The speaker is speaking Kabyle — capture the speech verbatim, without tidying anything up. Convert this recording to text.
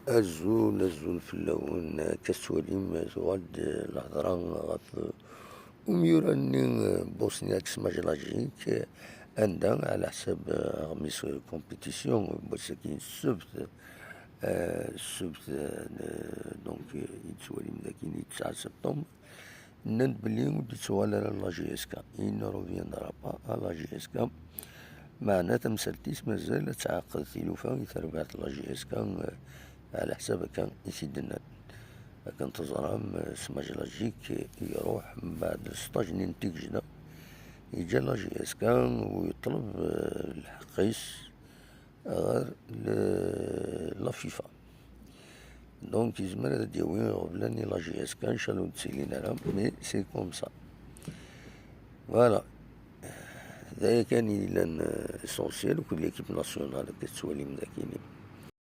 Azul, azul fell-awen. Akka tettwalim, tuɣal-d lhedra ɣef umyura-nni, Bosniak Smajlajic, anda, ɛla ḥsab, aɣmis compétition, n wass-agi n ssebt, eh, ssebt, eh, donc, eh, i tettwalim dagi, i tesɛa septembre, nnan-d belli ur d-yettuɣal ara la J S K. Il ne reviendra pas à la J S K. Meɛna tamsalt-is mazal ad tɛeqqed tilufa i terbaɛt n la J S K, eh, ɛla ḥsab akka i t-id-nnan. Akken teẓram, eh, Smajlajic iruḥ mbeɛd sṭaj-nni n Tigejda, yeǧǧa la J S K u yeṭleb, eh, lḥeqq-is ɣer le-, la FIFA. Donc, yezmer ad d-yawi iɣeblan i la J S K, ncallah ur d-ttilin ara, mais c'est comme ça. Voilà. D aya kan i yellan, euh, essentiel, akked l'équipe nationale, akka tettwalim dagi-ni.